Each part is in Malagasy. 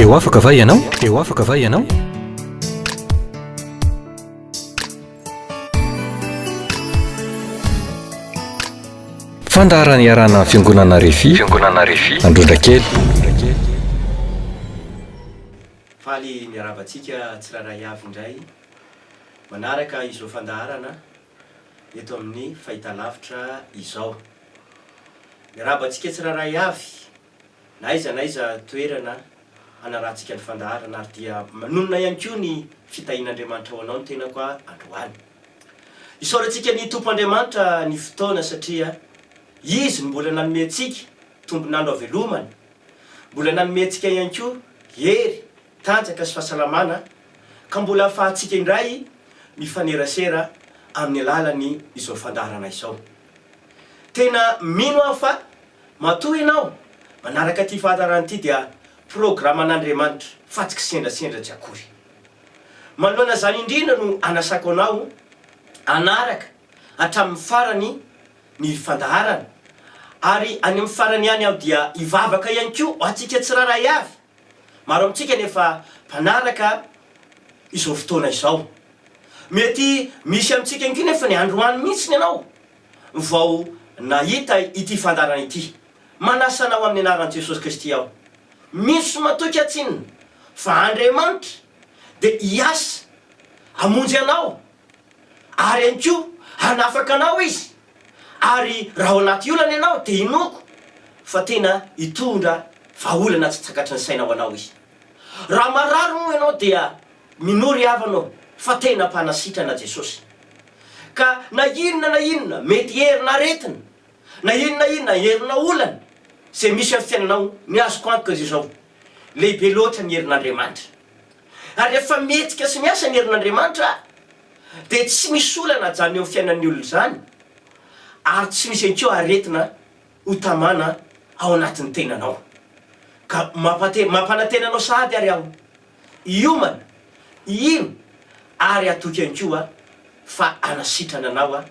Te ho afaka va ianao? Te ho afaka va ianao? Fandaharana iarahana amin'ny Fiangonana Refi, Fiangonana Refi, Androndrakely. Faly miarahaba antsika tsirairay avy indray manaraka izao fandaharana eto amin'ny fahitalavitra izao. Miarahaba antsika tsirairay avy na aiza na aiza toerana hanarahantsika ny fandaharana ary dia manonona ihany koa ny fitahian'Andriamanitra ho anao ny tenako androany. Isaorantsika ny Tompo Andriamanitra ny fotoana satria Izy no mbola nanome antsika tombon'andro havelomana, mbola nanome antsika ihany koa hery, tanjaka sy fahasalamana ka mbola ahafahantsika indray mifanerasera amin'ny alalan'ny izao fandaharana izao. Tena mino aho fa matoa ianao manaraka ity fandaharana ity dia programan'Andriamanitra fa tsy kisendrasendra tsy akory. Manoloana izany indrindra no anasako anao hanaraka hatramin'ny farany ny fandaharana ary any amin'ny farany ihany aho dia hivavaka ihany koa ho antsika tsirairay avy. Maro amintsika no efa mpanaraka izao fotoana izao. Mety misy amintsika ihany koa nefa ny androany mihitsy ianao vao nahita ity fandaharana ity. Manasa anao amin'ny anaran'i Jesosy Kristy aho. Mino sy matoky aho tsinona fa Andriamanitra dia hiasa hamonjy anao ary ihany koa hanafaka anao Izy. Ary raha ao anaty olana ianao dia inoako fa tena hitondra vahaolana tsy takatry ny saina ho anao Izy. Raha marary moa ianao dia minoa ry havana ô fa tena mpanasitrana Jesosy. Ka na inona na inona mety herin'aretina, na inona inona herina olana izay misy amin'ny fiainanao, ny azoko antoka dia izao, lehibe loatra ny herin'Andriamanitra. Ary rehefa mihetsika sy miasa ny herin'Andriamanitra dia tsy misy olana ajanona eo amin'ny fiainan'ny olona izany ary tsy misy ihany koa aretina ho tamana ao anatin'ny tenanao. Ka mampanantena anao sahady ary aho hiomana, hino ary hatoky ihany koa fa hanasitrana anao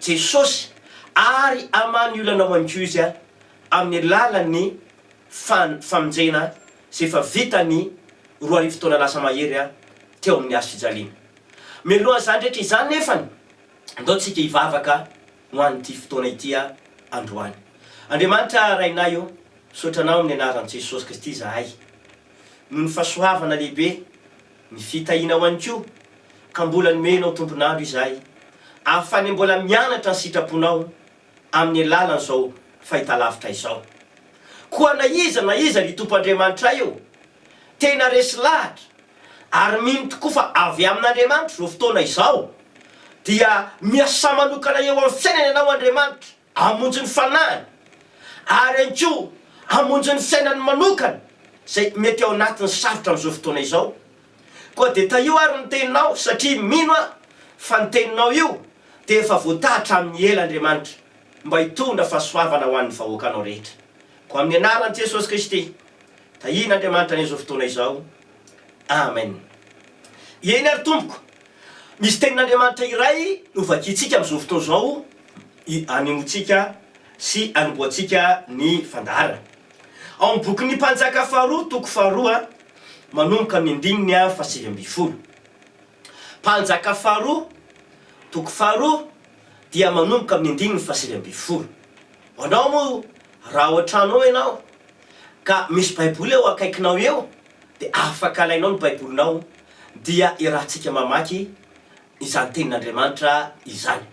Jesosy ary hamaha ny olanao ihany koa Izy amin'ny alalan'ny famonjena izay efa vitany 2000 taona lasa mahery teo amin'ny hazo fijaliana. Mialohan'izany rehetra izany nefany, andao tsika hivavaka ho an'ity fotoana ity androany. Andriamanitra Rainay ô, misaotra Anao amin'ny anaran'i Jesosy Kristy izahay, noho ny fahasoavana lehibe, ny fitahianao ihany koa, ka mbola nomenao tompon'andro izahay, ahafahanay mbola mianatra ny sitraponao amin'ny alalan'izao fahitalavitra izao. Koa na iza na iza ry Tompo Andriamanitray ô, tena resy lahatra ary mino tokoa fa avy amin'Andriamanitra izao fotoana izao, dia miasà manokana eo amin'ny fiainany Ianao Andriamanitra, hamonjy ny fanahiny, ary ihany koa hamonjy ny fiainany manokana izay mety ao anatin'ny sarotra amin'izao fotoana izao. Koa dia tahio ary ny teninao, satria mino aho fa ny teninao io dia efa voataha hatramin'ny ela Andriamanitra mba hitondra fahasoavana ho an'ny vahoakanao rehetra. Koa amin'ny anaran'i Jesosy Kristy, tahian'Andriamanitra anie izao fotoana izao. Amen. Eny ary tompoko, misy tenin'Andriamanitra iray novakiantsika amin'izao fotoana izao hanehoantsika sy hanombohantsika ny fandaharana. Ao amin'ny bokin'ny Mpanjaka faharoa toko faharoa manomboka amin'ny andininy fahasivy ambin'ny folo. Mpanjaka faharoa toko faharoa dia manomboka amin'ny andininy fahasivy ambin'ny folo. Ho anao moa raha ao an-trano ao ianao ka misy baiboly eo akaikinao eo dia afaka alainao ny baibolinao dia iarahantsika mamaky izany tenin'Andriamanitra izany.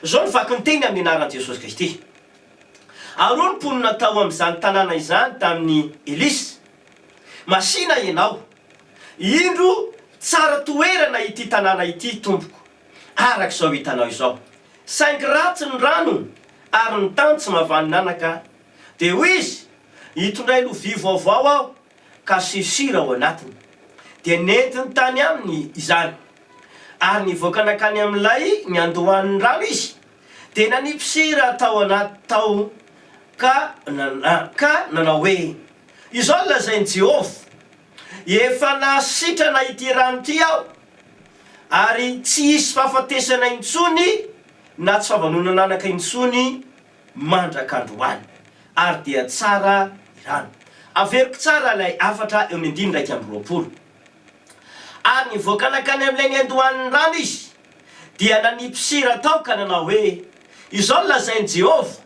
Izao no vaky ny teny amin'ny anaran'i Jesosy Kristy. Ary hoy ny mponina tao amin'izany tanàna izany tamin'i Elisa, Masìna ianao. Indro tsara toerana ity tanàna ity, tompoko, araka izao hitanao izao. Saingy ratsy ny rano ary ny tany tsy mahavanon'anaka. Dia hoy izy, Itondray lovia vaovao aho, ka asio sira ao anatiny. Dia nentiny tany aminy izany. Ary nivoaka nankany amin'ilay niandohan'ny rano izy, dia nanipy sira tao anaty tao ka ka nanao hoe, Izao no lazain'i Jehovah, 'Efa nahasitrana ity rano ity aho, ary tsy hisy fahafatesana intsony na tsy fahavanonan'anaka intsony mandrak'androany. Ary dia tsara ny rano. Averiko tsara ilay hafatra eo amin'ny andininy 21. Ary nivoaka nankany amin'ilay niandohan'ny rano izy, dia nanipy sira tao ka nanao hoe, Izao no lazain'i Jehovah,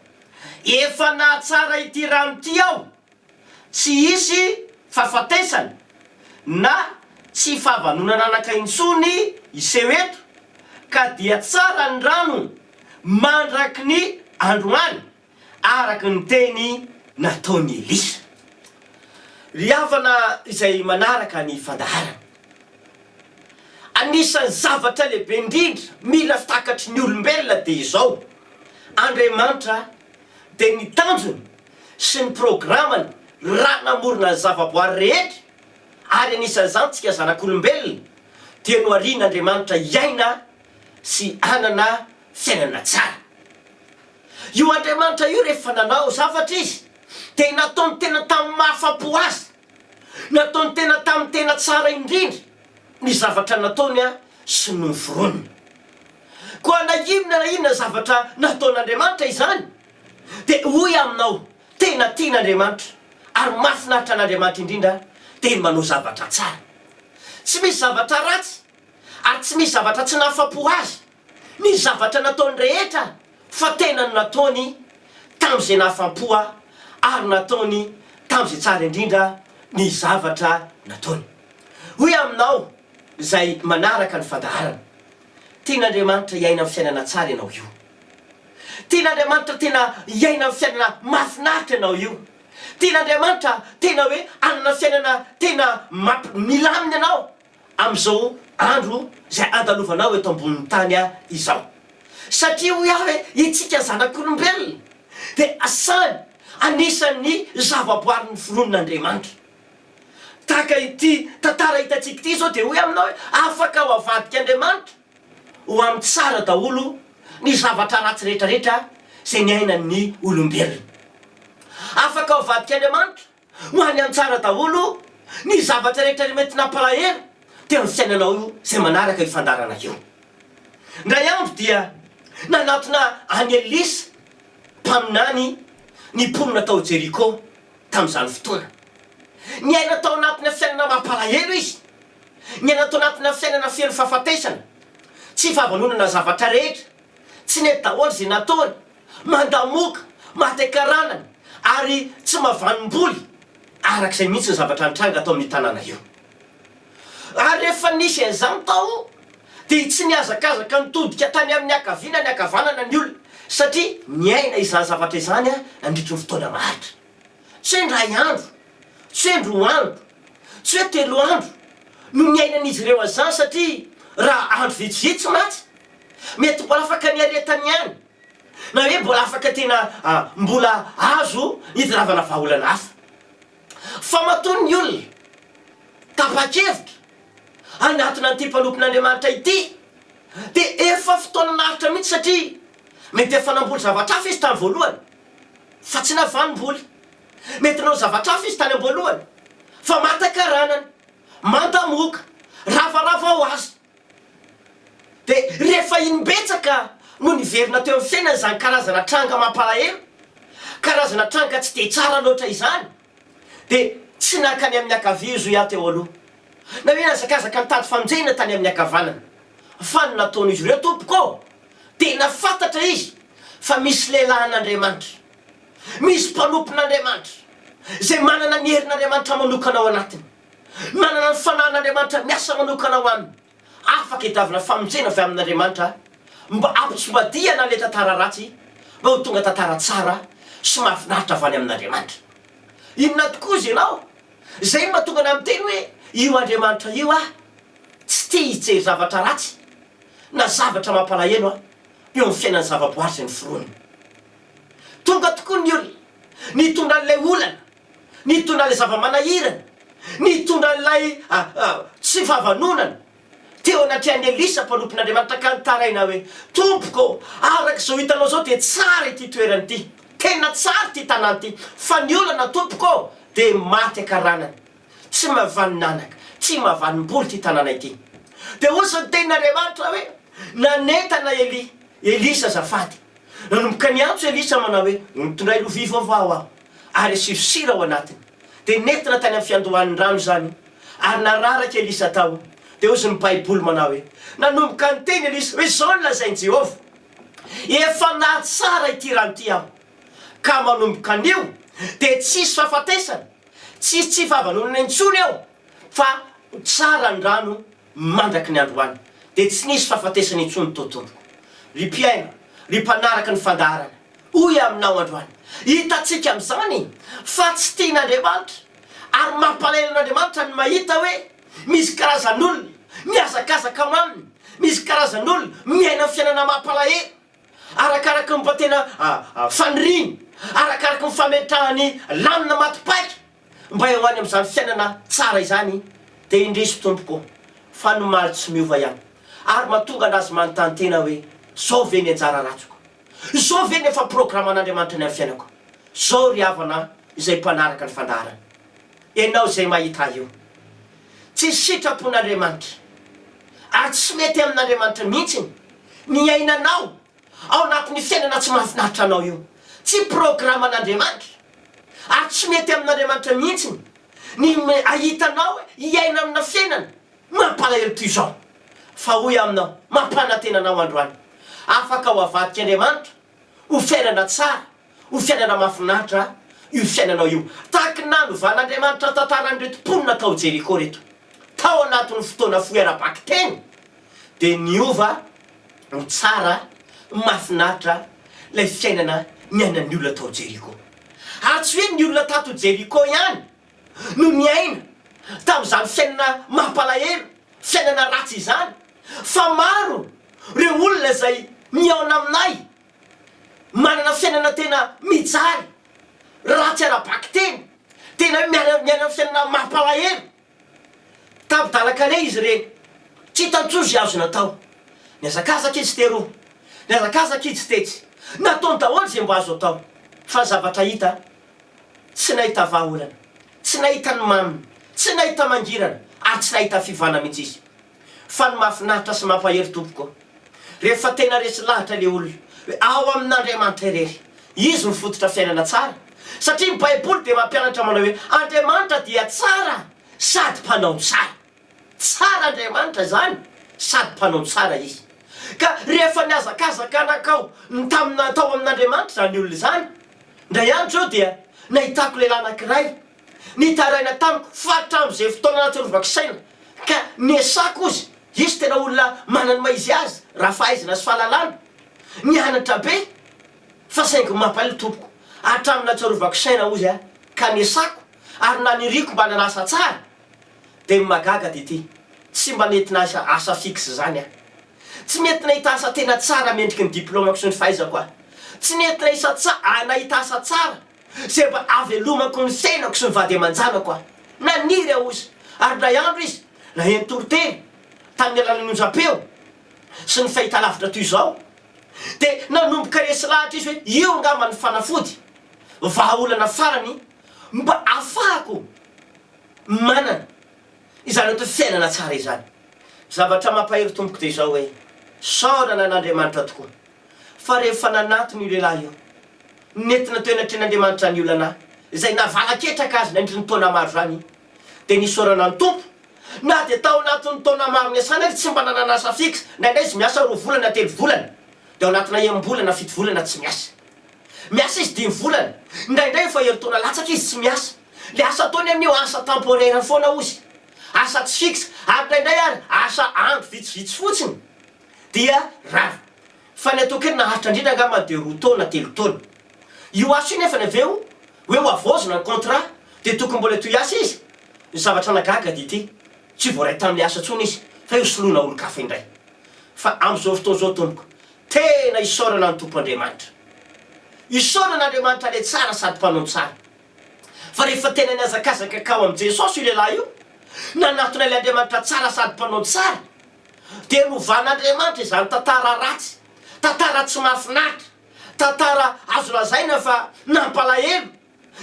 'Efa nahatsara ity rano ity aho, tsy hisy fahafatesana na tsy fahavanonan'anaka intsony hiseho eto, ka dia tsara ny rano mandraky ny androany. araka ny teny nataon'i Elisa. Ry havana izay manaraka ny fandaharana, anisan'ny zavatra lehibe indrindra mila takatry ny olombelona dia izao, Andriamanitra dia ny tanjony sy ny programany raha namorona ny zavaboary rehetra, ary anisan'izany tsika zanak'olombelona, dia noharian'Andriamanitra hiaina sy hanana fiainana tsara. Io Andriamanitra io rehefa nanao zavatra Izy dia nataony tena tamin'ny mahafapo Azy, nataony tena tamin'ny tena tsara indrindra ny zavatra nataony sy noforoniny. Koa na inona na inona zavatra nataon'Andriamanitra izany dia hoy aminao, tena tian'Andriamanitra ary mahafinaritra an'Andriamanitra indrindra dia ny manao zavatra tsara. Tsy misy zavatra ratsy ary tsy misy zavatra tsy nahafapo Azy. Ny zavatra nataony rehetra fa tena ny nataony tamin'izay nahafampo ahy ary nataony tamin'izay tsara indrindra ny zavatra nataony. Hoy aminao izay manaraka ny fandaharana, Tian'Andriamanitra hiaina amin'ny fiainana tsara ianao io. Tian'Andriamanitra tena hiaina amin'ny fiainana mahafinaritra ianao io. Tian'Andriamanitra tena hoe hanana fiainana tena mamp- milamina ianao. amin'izao andro izay andalovanao eto ambonin'ny tany izao. Satria hoy aho hoe itsika zanak'olombelona dia samy anisan'ny zavaboary noforonin'Andriamanitra. Tahaka ity tantara hitantsika ity izao dia hoy aminao hoe afaka ho avadik'Andriamanitra ho amin'ny tsara daholo ny zavatra ratsy rehetra rehetra izay niainan'ny olombelona. Afaka ho avadik'Andriamanitra Ho any an-tsara daholo ny zavatra rehetra mety nampalahelo teo amin'ny fiainanao io izay manaraka io fandaharana io. Indray andro dia nanatona an'i Elisa mpaminany ny mponina tao Jeriko tamin'izany fotoana. Niaina tao anatina fiainana mampalahelo izy. Niaina tao anatina fiainana feno fahafatesana, tsy fahavanonana zavatra rehetra, tsy nety daholo izay nataony. Mandamoka, maty an-karanany ary tsy mahavanom-boly, araka izay mihitsy ny zavatra nitranga tao amin'io tanàna io. Ary rehefa nisy an'izany tao, dia tsy nihazakazaka nitodika tany amin'ny ankavia na ny ankavanana ny olona, satria niaina izany zavatra izany nandritry ny fotoana maharitra. Tsy hoe indray andro, tsy hoe indroa andro, tsy hoe telo andro no niainan'izy ireo an'izany, satria raha andro vitsivitsy mantsy, mety mbola afaka niaretany ihany. Na hoe mbola afaka tena mbola azo idiravana vahaolana hafa. Fa matoa ny olona tapa-kevitra hanatona an'ity mpanompon'Andriamanitra ity dia efa fotoana naharitra mihitsy satria mety efa namboly zavatra hafa izy tany voalohany fa tsy navanom-boly. Mety nanao zavatra hafa izy tany am-boalohany fa mata-karanany, manta-moka, ravarava ho azy. Dia rehefa imbetsaka no niverina teo amin'ny fiainany izany karazana tranga mampalahelo, karazana tranga tsy dia tsara loatra izany, dia tsy nankany amin'ny ankavia izy hoy aho teo aloha, na hoe nihazakazaka nitady famonjena tany amin'ny ankavanana. Fa ny nataon'izy ireo tompoko ô, tena fantatra izy fa misy lehilahin'Andriamanitra, misy mpanompon'Andriamanitra, izay manana ny herin'Andriamanitra manokana ao anatiny. Manana ny Fanahin'Andriamanitra miasa manokana ao aminy, afaka hitavina famonjena avy amin'Andriamanitra mba hampitsombadihana ilay tantara ratsy mba ho tonga tantara tsara sy mahafinaritra avy any amin'Andriamanitra. Inona tokoa izy ianao? Izay no mahatonga anah miteny hoe io Andriamanitra io aho tsy tia hijery zavatra ratsy na zavatra mampalahelo aho eo amin'ny fiainan'ny zavaboary izay noforoniny. Tonga tokoa ny olona nitondra an'ilay olana nitondra ilay zava-manahirana, nitondra ilay tsy fahavanonana teo anatrehan'i Elisa mpanompon'Andriamanitra ka nitaraina hoe, Tompoko ô, araka izao hitanao izao dia tsara ity toerana ity, tena tsara ity tanàna ity, fa ny olana tompoko ô, dia maty an-karanany, tsy mahavanin'anaka, tsy mahavanim-bolo ity tanàna ity. Dia hoy ny tenin'Andriamanitra hoe, Nanentana Elia, Elisa azafady. Nanomboka niantso Elisa manao hoe, Mitondray lovia vaovao aho, ary asio sira ao anatiny. Dia nentina tany amin'ny fiandohan'ny rano izany, ary nararaka Elisa tao. Dia hozy ny Baiboly manao hoe, Nanomboka niteny Elisa hoe, 'Izao no lazain'i Jehovah, Efa nahatsara ity rano ity aho, ka manomboka anio dia tsy hisy fahafatesana, tsy hisy tsy fahavanonana intsony eo, fa ho tsara ny rano mandraky ny androany. Dia tsy nisy fahafatesana intsony tao tompoko. Ry mpihaino, ry mpanaraka ny fandaharana, hoy aminao androany, hitantsika amin'izany fa tsy tian'Andriamanitra ary mampalahelo an'Andriamanitra ny mahita hoe misy karazan'olona mihazakazaka ao aminy, misy karazan'olona miaina fiainana mampalahelo, Arakaraky ny mba tena faniriany, arakaraky ny fametrahany lamina maty paika mba ho any amin'izany fiainana tsara izany, dia indrisy tompoko fa ny omaly tsy miova ihany ary mahatonga anazy manontany tena hoe, zao ve ny anjara ratsiko? Zao ve ny efa programan'Andriamanitra ny amin'ny fiainako? Zao ry havana izay mpanaraka ny fandaharana, ianao izay mahita ahy io, tsy sitrapon'Andriamanitra ary tsy mety amin'Andriamanitra mihitsy ny iainanao ao anatin'io fiainana tsy mahafinaritra anao io. Tsy programan'Andriamanitra ary tsy mety amin'Andriamanitra mihitsy ny ahita anao hiaina amina fiainana mampalahelo toy izao. Fa hoy aho aminao, mampanantena anao androany, afaka ho avadik'Andriamanitra ho fiainana tsara, ho fiainana mahafinaritra io fiainanao io. Tahaka ny nanovan'Andriamanitra ny tantaran'ireto mponina tao Jeriko ireto. Tao anatin'ny fotoana fohy ara-bakiteny dia niova ho tsara, mahafinaritra ilay fiainana niainan'ny olona tao Jeriko. Ary tsy hoe ny olona tato Jeriko ihany no niaina tamin'izany fiainana mampalahelo, fiainana ratsy izany, fa maro ireo olona izay mihaona aminay manana fiainana tena mijaly, ratsy ara-bakiteny, tena hoe miaina miaina fiainana mampalahelo. Tapi-dalan-kaleha izy ireny, tsy hita intsony izay azo natao. Nihazakazaka izy teroa, nihazakazaka izy tetsy, nataony daholo izay mba azo atao, fa ny zavatra hita, tsy nahita vahaolana, tsy nahita ny maminy, tsy nahita mangirana ary tsy nahita fiovana mihitsy izy. Fa ny mahafinaritra sy mampahery tompoko, rehefa tena resy lahatra le olona hoe ao amin'Andriamanitra irery, Izy no fototra fiainana tsara, satria ny baiboly dia mampianatra manao hoe Andriamanitra dia tsara sady mpanao ny tsara. Tsara Andriamanitra izany sady mpanao ny tsara Izy. Ka rehefa nihazakazaka nankao ny tamina tao amin'Andriamanitra izany olona izany, indray andro izao dia nahitako lehilahy anankiray Nitaraina tamiko fa hatramin'izay fotoana nahatsiarovako saina ka niasako ozy, izy tena olona manana ny maha izy azy raha fahaizana sy fahalalana, nianatra be fa saingy mampalahelo tompoko, hatramin'ny nahatsiarovako saina ozy aho ka niasako ary naniriako mba hanana asa tsara dia ny mahagaga dia ity, tsy mba nety nahasa asa fixe zany aho, tsy nety nahita asa tena tsara mendriky ny diplaomako sy ny fahaizako aho, tsy nety nahisa nahita asa tsara Izay mba hahavelomako ny fiainako sy ny vady aman-janako aho. Naniry aho hozy, ary indray andro izy, naheno toriteny tamin'ny alalan'ny onjam-peo sy ny fahitalavitra toy izao, dia nanomboka resy lahatra izy hoe io angamba ny fanafody, vahaolana farany mba ahafahako manana izany atao fiainana tsara izany. Zavatra mampahery tompoko dia izao hoe, isaorana an'Andriamanitra tokoa fa rehefa nanatona io lehilahy io, nentina teo anatrehan'Andriamanitra ny olana izay nahavalaketraka azy nandritry ny taona maro izany, dia nisaorana ny Tompo, na dia tao anatin'ny taona maro niasany ary tsy mba nanana asa fixe, indraindray izy miasa roa volana, telo volana, dia ao anatina enim-bolana, fito volana tsy miasa. Miasa izy dimy volana, indraindray efa herintaona latsaka izy tsy miasa. Ilay asa ataony amin'io asa temporaire foana hozy, asa tsy fixe, ary indraindray ary asa andro vitsivitsy fotsiny dia rava. Fa ny ataoko hoe naharitra indrindra angamba dia roa taona, telo taona. Io asa io nefany avy eo hoe ho havaozina ny contrat dia tokony mbola hitohy asa izy. Ny zavatra nahagaga dia ity, tsy voaray tamin'ilay asa intsony izy fa io soloina olon-kafa indray. Fa amin'izao fotoana izao tompoko, tena isaorana ny Tompo Andriamanitra. Isaorana Andriamanitra ilay tsara sady mpanao ny tsara. Fa rehefa tena nihazakazaka kao amin'i Jesosy io lehilahy io, nanatona ilay Andriamanitra tsara sady mpanao ny tsara, Dia novan'Andriamanitra izany tantara ratsy, tantara tsy mahafinaritra, tantara azo lazaina fa nampalahelo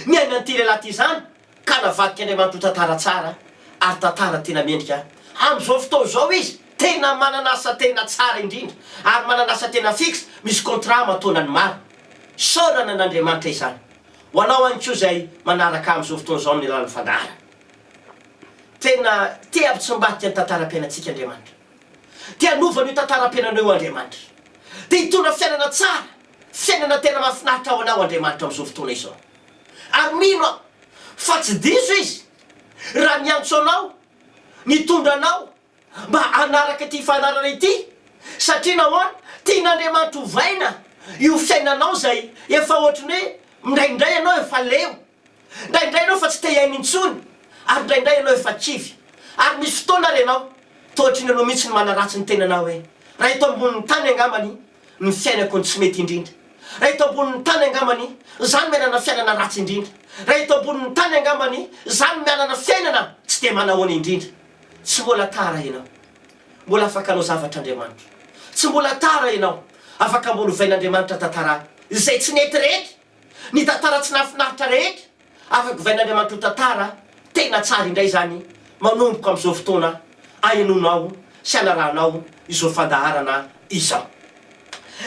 niainan'ity lehilahy ity izany, ka navadik'Andriamanitra ho tantara tsara ary tantara tena mendrika. Amin'izao fotoana izao izy tena manana asa tena tsara indrindra ary manana asa tena fixe, misy contrat aman-taonany maro. Isaorana an'Andriamanitra izany. Ho anao ihany koa izay manaraka ahy amin'izao fotoana izao amin'ny alalan'ny fandaharana. Tena te hampitsimbadika ny tantaram-piainantsika Andriamanitra. Te hanova an'io tantaram-piainanao io Andriamanitra. Te hitondra fiainana tsara, fiainana tena mahafinaritra ho anao Andriamanitra amin'izao fotoana izao. Ary mino aho fa tsy diso Izy raha niantso anao, nitondra anao mba hanaraka ity fandaharana ity, satria nahoana? Tian'Andriamanitra hovaina io fiainanao izay efa ohatry ny hoe indraindray ianao efa leo, indraindray ianao efa tsy te hiaina intsony, ary indraindray ianao efa kivy. Ary misy fotoana ary ianao toa ohatry ny ianao mihitsy no manaratsy ny tenanao hoe, raha eto ambonin'ny tany angambany ny fiainako no tsy mety indrindra. Raha eto ambonin'ny tany angambany izaho no miainana fiainana ratsy indrindra. Raha eto ambonin'ny tany angambany izaho no mianana fiainana tsy dia manahoana indrindra. Tsy mbola tara ianao. Mbola afaka hanao zavatra Andriamanitra. Tsy mbola tara ianao. Afaka mbola ovain'Andriamanitra tantara izay tsy nety rehetra, ny tantara tsy nahafinaritra rehetra. Afaka ovain'Andriamanitra ho tantara tena tsara indray izany manomboka amin'izao fotoana ahenoanao sy anarahanao izao fandaharana izao.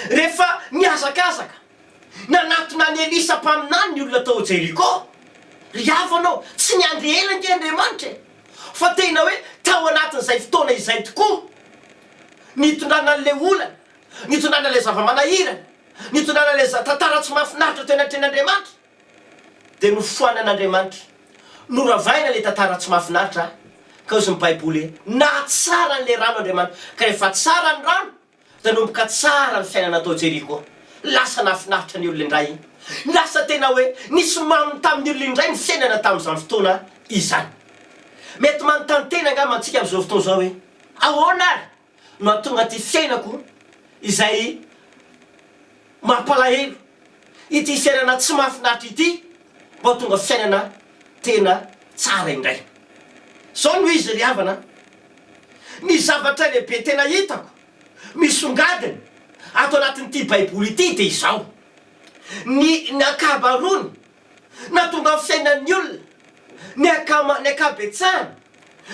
Rehefa nihazakazaka nanatona an'i Elisa mpaminany ny olona tao Jeriko, ry havana ô, tsy niandry ela ange Andriamanitra e! Fa tena hoe tao anatin'izay fotoana izay tokoa nitondrana an'ilay olana, nitondrana ilay zava-manahirana, nitondrana ilay tantara tsy mahafinaritra teo anatrehan'Andriamanitra, dia nofoanan'Andriamanitra, noravaina ilay tantara tsy mahafinaritra, ka hozy ny Baiboly hoe, nahatsara an'ilay rano Andriamanitra, ka rehefa tsara ny rano, Nanomboka tsara ny fiainana tao Jeriko. Lasa nahafinaritra ny olona indray. Lasa tena hoe nisy maminy tamin'ny olona indray ny fiainana tamin'izany fotoana izany. Mety manontany tena angamba antsika amin'izao fotoana izao hoe, 'Ahoana àry no hahatonga ity fiainako izay mampalahelo, ity fiainana tsy mahafinaritra ity, mba ho tonga fiainana tena tsara indray? Izao no izy ry havana a! Ny zavatra lehibe tena hitako misongadina ato anatin'ity Baiboly ity dia izao, ny ny ankabaroany nahatonga ny fiainan'ny olona, ny ankama ny ankabetsahany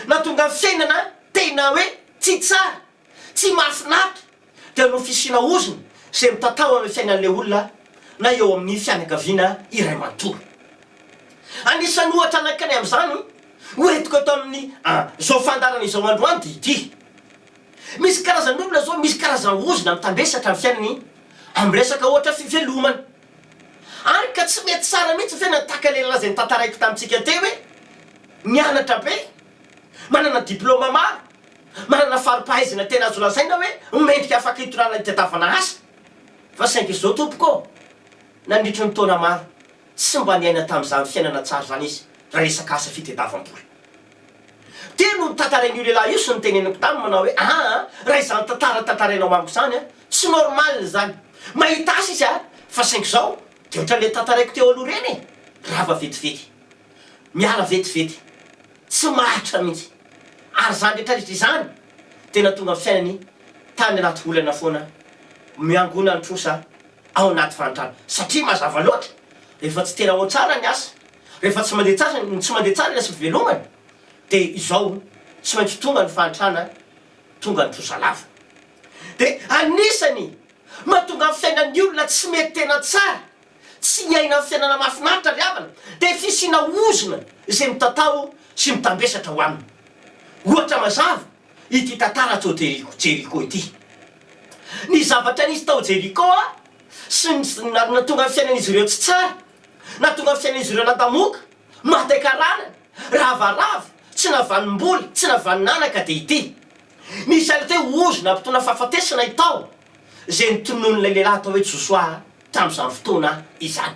nahatonga ny fiainana tena hoe tsy tsara, tsy mahafinaritra dia noho fisiana ozona izay mitatao amin'ny fiainan'ilay olona na eo amin'ny fianakaviana iray manontolo. Anisan'ny ohatra anankiray amin'izany ho entiko eto amin'ny izao fandaharana izao androany dia ity. Misy karazan'olona izao, misy karazana ozona mitambesatra ny fiainany amin'ny resaka ohatra fivelomana. Any ka tsy mety tsara mihitsy ny fiainany tahaka ilay lehilahy izay notantaraiko tamintsika teo hoe nianatra be, manana diplaoma maro, Manana fari-pahaizana tena azo lazaina hoe mendrika afaka hitondrana hitadiavana asa. Fa saingy izao tompoko ô, nandritry ny taona maro, tsy mba niaina tamin'izany fiainana tsara izany izy raha resaka asa fitadiavam-bola. Teo no notantarain'io lehilahy io sy noteneniko taminy manao hoe aa raha izany tantara tantarainao amiko izany an, tsy normal izany. Mahita asa izy an, fa saingy izao dia ohatran'ilay tantaraiko teo aloha ireny e, rava vetivety. Miala vetivety. Tsy maharitra mihitsy. Ary izany rehetra rehetra izany dia nahatonga ny fiainany tany anaty olana foana, miangona ny trosa ao anaty fahantrana. Satria mazava loatra, rehefa tsy tena ao tsara ny asa, rehefa tsy mandeha tsara ny tsy mandeha tsara ny asa fivelomana, dia izao tsy maintsy tonga ny fahantrana, tonga ny trosa lava. Dia anisany mahatonga ny fiainan'ny olona tsy mety tena tsara Tsy miaina ny fiainana mahafinaritra ry havana dia fisiana ozona izay mitatao sy mitambesatra ho aminy. Ohatra mazava ity tantara tao Jeriko ity. Ny zavatra nisy tao Jeriko sy ny nahatonga ny fiainan'izy ireo tsy tsara, nahatonga ny fiainan'izy ireo nadamoka, maty an-karanana, ravarava, tsy navanom-bola, tsy navanon-anaka dia ity. Nisy atao hoe ozona mpitondra fahafatesana i tao izay notononin'ilay lehilahy atao hoe Josoa tamin'izany fotoana izany.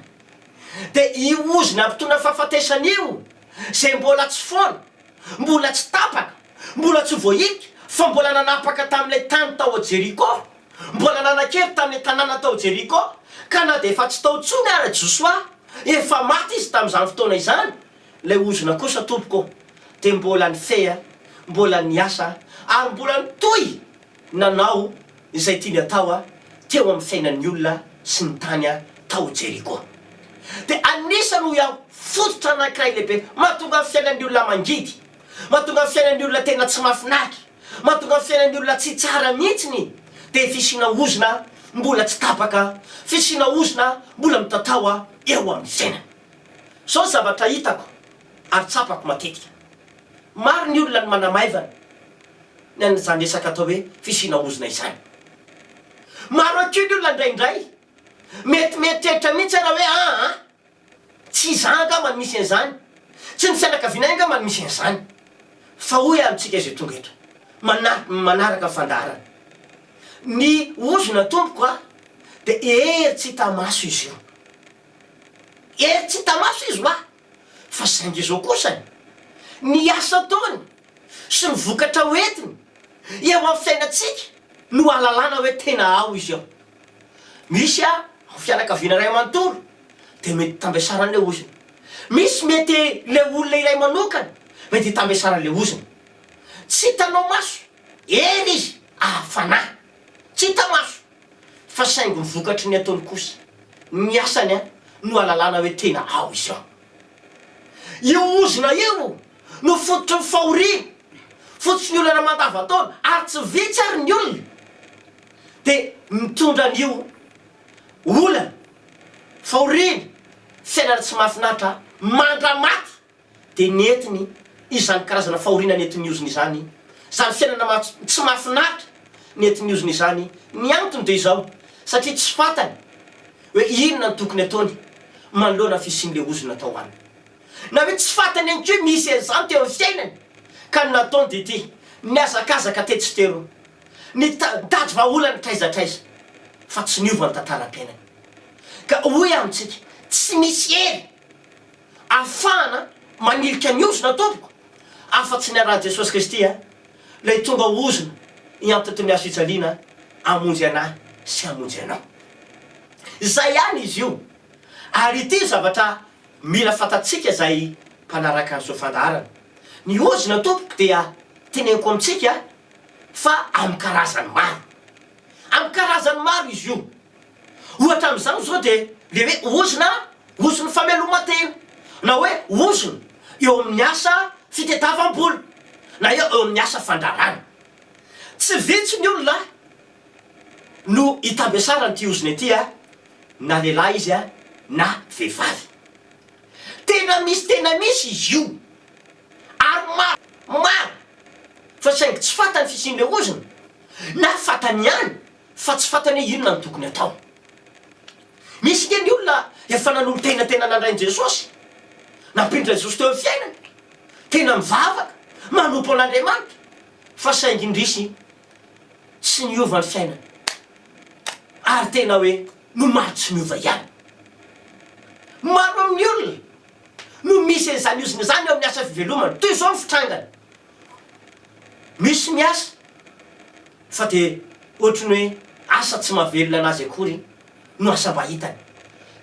Dia io ozona mpitondra fahafatesana io, izay mbola tsy foana, mbola tsy tapaka, mbola tsy voahilika, fa mbola nanapaka tamin'ilay tany tao Jeriko, mbola nanan-kery tamin'ilay tanàna tao Jeriko, ka na dia efa tsy tao intsony ara Josoa, efa maty izy tamin'izany fotoana izany, ilay ozona kosa, tompoko, dia mbola nifehy, mbola niasa, ary mbola nitohy nanao izay tiany atao teo amin'ny fiainan'ny olona sy ny tany tao Jeriko. Dia anisany hoy aho, fototra anankiray lehibe mahatonga ny fiainan'ny olona mangidy, mahatonga ny fiainan'ny olona tena tsy mahafinaritra, mahatonga ny fiainan'ny olona tsy tsara mihitsy ny dia fisiana ozona mbola tsy tapaka, fisiana ozona mbola mitatao eo amin'ny fiainana. Izao ny zavatra hitako ary tsapako matetika. Maro ny olona no manamaivana ny an'izany resaka atao hoe fisiana ozona izany. Maro ihany koa ny olona indraindray mety mieritreritra mihitsy ara hoe aa tsy izaho angamba no misy an'izany, tsy ny fianakavianay angamba no misy an'izany. Fa hoy aho amintsika izay tonga eto manaraka ny fandaharana, ny ozona tompoko a dia hery tsy hita maso izy io. Hery tsy hita maso izy hoa, fa saingy izao kosany, ny asa ataony sy ny vokatra hoentiny eo amin'ny fiainantsika no ahalalana hoe tena ao izy ao. Misy a, fianakaviana iray manontolo dia mety tambesaran'ilay ozona. Misy mety ilay olona iray manokana mety hitambesaran'ilay ozona. Tsy hitanao maso, hery izy, fanahy. Tsy hita maso. Fa saingy ny vokatry ny ataony kosa, ny asany no ahalalana hoe tena ao izy ao. Io ozona io no fototry ny fahoriana, fototry ny olana mandavantaona, ary tsy vitsy ary ny olona dia mitondra an'io olana, fahoriana, fiainana tsy mahafinaritra mandra-maty. dia nentiny izany karazana fahoriana nentin'ny ozona izany, izany fiainana maha tsy mahafinaritra nentin'ny ozona izany, ny antony dia izao, satria tsy fantany hoe inona no tokony ataony manoloana ny fisian'ilay ozona tao aminy. Na hoe tsy fantany ihany koa misy an'izany teo amin'ny fiainany, ka ny nataony dia ity, nihazakazaka tetsy sy teroa, nitady vahaolana hatraiza hatraiza, fa tsy niova ny tantaram-piainany. Ka hoy aho amintsika, tsy misy hery Ahafahana manilika ny ozona tompoko afa-tsy ny anaran'i Jesosy Kristy a, ilay tonga ho ozona hiantoto ny hazo fijaliana hamonjy anah sy hamonjy anao. Izay ihany izy io. Ary ity ny zavatra mila fantatsika izay mpanaraka an'izao fandaharana. Ny ozona tompoko dia teneniko amintsika fa amin'ny karazany maro. Amin'ny karazany maro izy io. Ohatra amin'izany izao dia ilay hoe ozona, ozon'ny fameloman-tena, na hoe ozona eo amin'ny asa fitediavam-bola, na eo amin'ny asa fandrarana. Tsy vitsy ny olona no itambesaran'ity ozona ity, na lehilahy izy na vehivavy. Tena misy tena misy izy io, ary maro, maro, fa saingy tsy fantany fisian'ilay ozona, na fantany ihany fa tsy fantany hoe inona no tokony hatao. Misy nge ny olona efa nanolo-tena tena nandray an'i Jesosy, nampindra an'i Jesosy teo amin'ny fiainany, tena mivavaka, manompo an'Andriamanitra, fa saingy indrisy tsy niova ny fiainany, ary tena hoe nomaly tsy miova ihany. Maro amin'ny olona no misy an'izany ozona izany eo amin'ny asa fivelomany. Toy izao ny fitrangany. Misy miasa fa dia ohatry ny hoe asa tsy mahavelona anazy akory no asa mba hitany.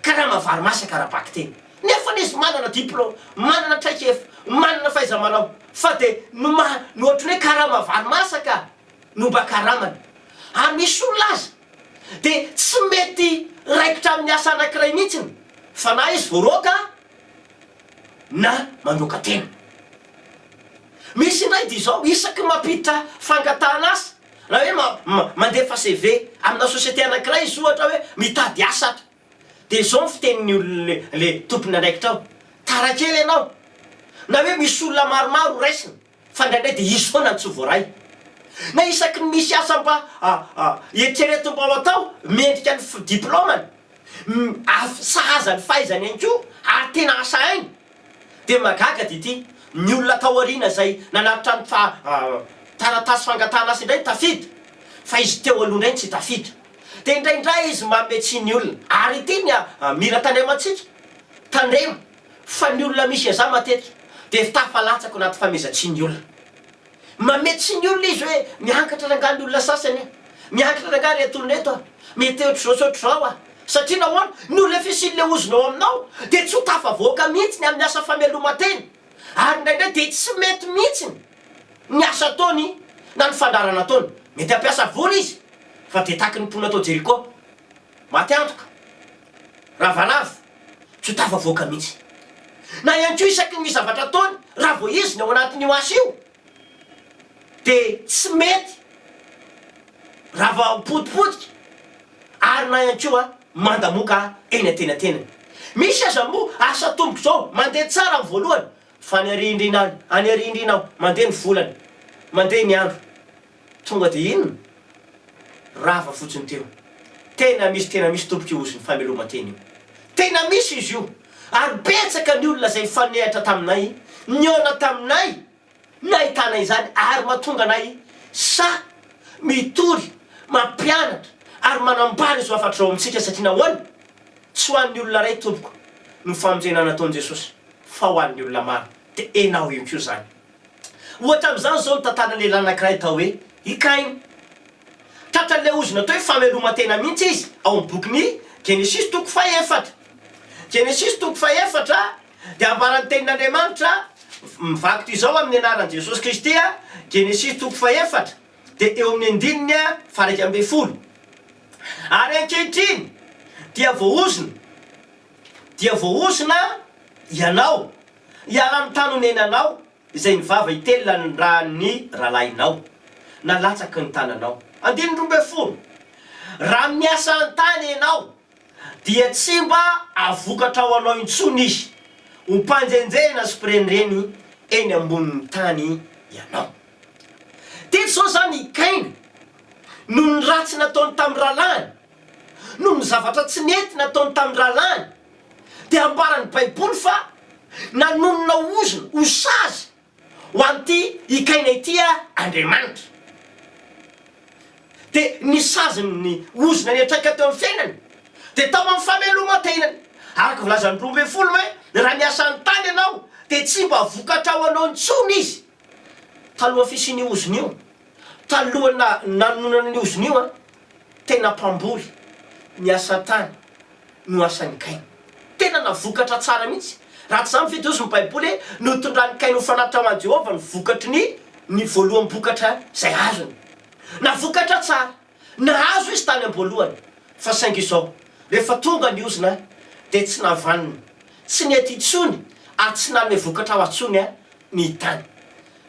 Karama vary masaka ara-bakiteny. Nefa anie izy manana diplôme, manana traikefa, manana fahaiza-manao fa dia no maha no ohatry ny hoe karama vary masaka no mba karamany. Ary misy olona aza dia tsy mety raikitra amin'ny asa anankiray mihitsiny fa na izy voaroaka na mandroaka tena. Misy indray dia izao, isaky ny mampiditra fangatahana asa, na hoe mandefa CV amina société anankiray izy ohatra hoe mitady asa ato, dia izao ny fitenin'ny olona le tompon'andraikitra ao, tara kely ianao, na hoe misy olona maromaro ho raisina, fa indraindray dia izy foana no tsy voaray. Na isaky ny misy asa mba eritreretiny mba ho atao, mendrika ny diplaomany, sahaza ny fahaizany ihany koa, ary tena asa hainy, Dia mahagaga dia ity, ny olona tao aoriana izay nanatitra ny fa taratasy fangatahana asa indray tafiditra, fa izy teo aloha indray no tsy tafiditra. Dia indraindray izy manome tsiny olona. Ary ity ny mila tandremantsika, tandremo fa ny olona misy an'izany matetika dia tafalatsaka anaty famehezan-tsiny olona. Mamehy tsy ny olona izy hoe miankatra rangahy ny olona sasany a! Miankatra rangahy reto olona reto a! Mety ohatr'izao sy ohatr'izao a! Satria nahoana? Noho ilay fisian'ilay ozona ao aminao dia tsy ho tafavoaka mihitsy ny amin'ny asa fameloman-tena ary indraindray dia tsy mety mihitsy ny asa ataony na ny fandaharana ataony. Mety hampiasa vola izy fa dia tahaky ny mponina tao Jeriko. Maty antoka. Ravalavo. Tsy ho tafavoaka mihitsy. Na ihany koa isaky ny misy zavatra ataony, raha vao izy ny ao anatin'io asa io, dia tsy mety raha vao potipotika ary na ihany koa mandamoka eny antenatenany. Misy aza moa asa atomboka izao, mandeha tsara amin'ny voalohany, fa any arindrina any, any arindrina ao, mandeha ny volana, mandeha ny andro, tonga dia inona? Rava fotsiny teo. Tena misy, tena misy tompoko io ozin'ny fameloman-tena io. Tena misy izy io. Ary betsaka ny olona izay nifanehatra taminay, nihaona taminay, nahitana izany ary mahatonga anay sahy mitory, mampianatra ary manambara izao hafatra izao amintsika satria nahoana? Tsy ho an'ny olona iray tompoko no famonjena nataon'i Jesosy fa ho an'ny olona maro. Dia enao io koa izany. Ohatra amin'izany izao ny tantaran'ny lehilahy anankiray atao hoe i Kaina. Tratran'ilay ozona atao hoe fameloman-tena mihitsy izy ao amin'ny bokin'ny Genesisy toko fahefatra. Genesisy toko fahefatra dia ambaran'ny tenin'Andriamanitra mivaky toy izao amin'ny anaran'i Jesosy Kristy, Genesisy toko fahefatra dia eo amin'ny andininy faha-11. Ary ankehitriny dia voaozona, dia voaozona ianao Hiala amin'ny tany onenanao, izay ny vava hitelina ny ran'ny rahalahinao, na latsaky ny tananao. Andininy 12. Raha miasa an-tany ianao, dia tsy mba hahavokatra ho anao intsony izy, ho mpanjenjena sy mpirenireny eny ambonin'ny tany ianao. Teto izao izany i Kaina, noho ny ratsy nataony tamin'ny rahalahiny, noho ny zavatra tsy nety nataony tamin'ny rahalahiny, dia ambaran'ny Baiboly fa nanonona ozona ho sazy ho an'ity i Kaina ity Andriamanitra. Dia ny sazin'ny ozona niantraika teo amin'ny fiainany dia tao amin'ny fameloman-tenany. Araka ny voalazan'ny 12 hoe, raha miasa ny tany ianao dia tsy mba vokatra ho anao intsony izy. Talohan'ny fisian'io ozona io, talohan'ny nanononana ny ozona io, tena mpamboly niasa tany no asan'i Kaina. Tena nahavokatra tsara mihitsy. Raha tsy izany ve dia hozy ny Baiboly hoe, Notondran'i Kaina ho fanatitra ho an'i Jehovah ny vokatry ny ny voaloham-bokatra izay azony. Nahavokatra tsara. Nahazo izy tany am-boalohany. Fa saingy izao, rehefa tonga ny ozona, dia tsy nahavanona, tsy nety intsony ary tsy nanome vokatra ho azy intsony ny tany.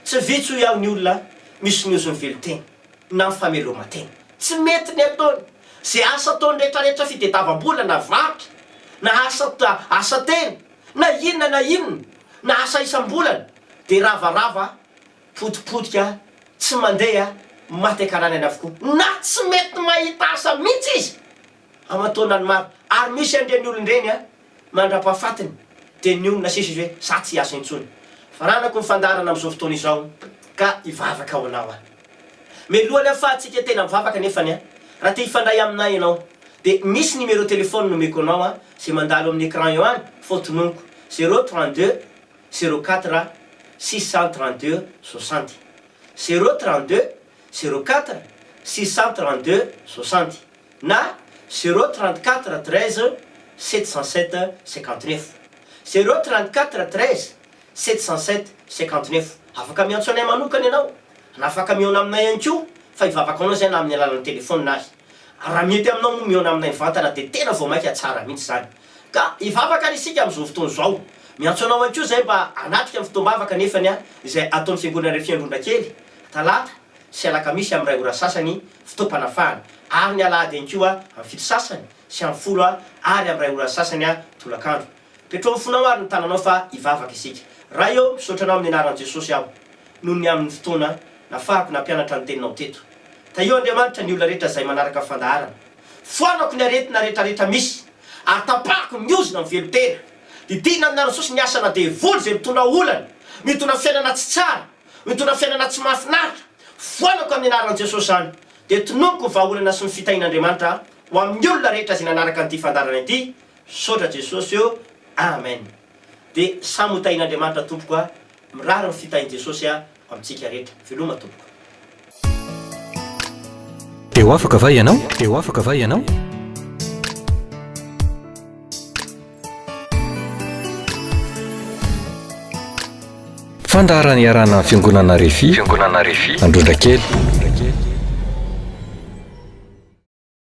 Tsy vitsy hoy aho ny olona misy ny ozon'ny velon-tena na ny fameloman-tena. Tsy mety ny ataony. Ze asa ataony retraretra fitediavam-bola na varotra na asa asa tena na inona na inona na asa isam-bolana de ravarava potipotika tsy mandeha maty an-karanany avokoa na tsy mety mahita asa mihitsy izy aman-taonany maro ary misy an'ireny olona ireny an mandra-pahafatiny dia nionona sisa izy hoe za tsy hiasa intsony. Faranako ny fandaharana amin'izao fotoana izao ka hivavaka ho anao aho. Mialohan'ny ahafahantsika tena mivavaka nefany an, raha te hifandray aminay ianao dia misy numéro téléphone nomeko anao an, izay mandalo amin'ny écran eo any fao tononiko, zéro 32 04 632 60, zéro 32 04 632 60. na zéro 34 13 707 59, zéro 34 13 707 59. Afaka miantso anay manokana ianao, na afaka mihaona aminay ihany koa, fa hivavaka anao izay na amin'ny alalan'ny telefaonina ary. Ary raha mety aminao moa mihaona aminay mivantana dia tena vao mainka tsara mihitsy izany. Ka hivavaka ary isika amin'izao fotoana izao. Miantso anao ihany koa izay mba hanatrika ny fotoam-bavaka nefany izay ataon'ny Fiangonana Refiandrondrakely, Talata, sy alakamisy amin'ny iray ora sasany, fotoam-panafahana, ary ny alahady ihany koa amin'ny fito sasany sy amin'ny folo ary amin'ny iray ora sasany tolakandro. Petrao amin'ny fonao ary ny tananao fa hivavaka isika. Ray ô, misaotra Anao amin'ny anaran'i Jesosy aho noho ny amin'ny fotoana nafahako nampianatra ny Teninao teto. Tahio Andriamanitra ny olona rehetra izay manaraka ny fandaharana. Foanako ny aretina rehetrarehetra misy ary tapahako ny ozona mivelon-tena. Didiana amin'ny anaran'i Jesosy ny asana devoly izay mitondra olana, mitondra fiainana tsy tsara. Mitondra fiainana tsy mahafinaritra. Foanako amin'ny anaran'i Jesosy izany. Dia tononiko ny vahaolana sy ny fitahian'Andriamanitra ho amin'ny olona rehetra izay nanaraka an'ity fandaharana ity. Misaotra Jesosy ô. Amen. Dia samy ho tahian'Andriamanitra tompoko a. Mirary ny fitahian'i Jesosy amintsika rehetra. Veloma tompoko. Dia ho afaka va ianao? Dia ho afaka va ianao? Fandaharana iarahana amin'ny Fiangonana Refi, Fiangonana Refi, Androndrakely.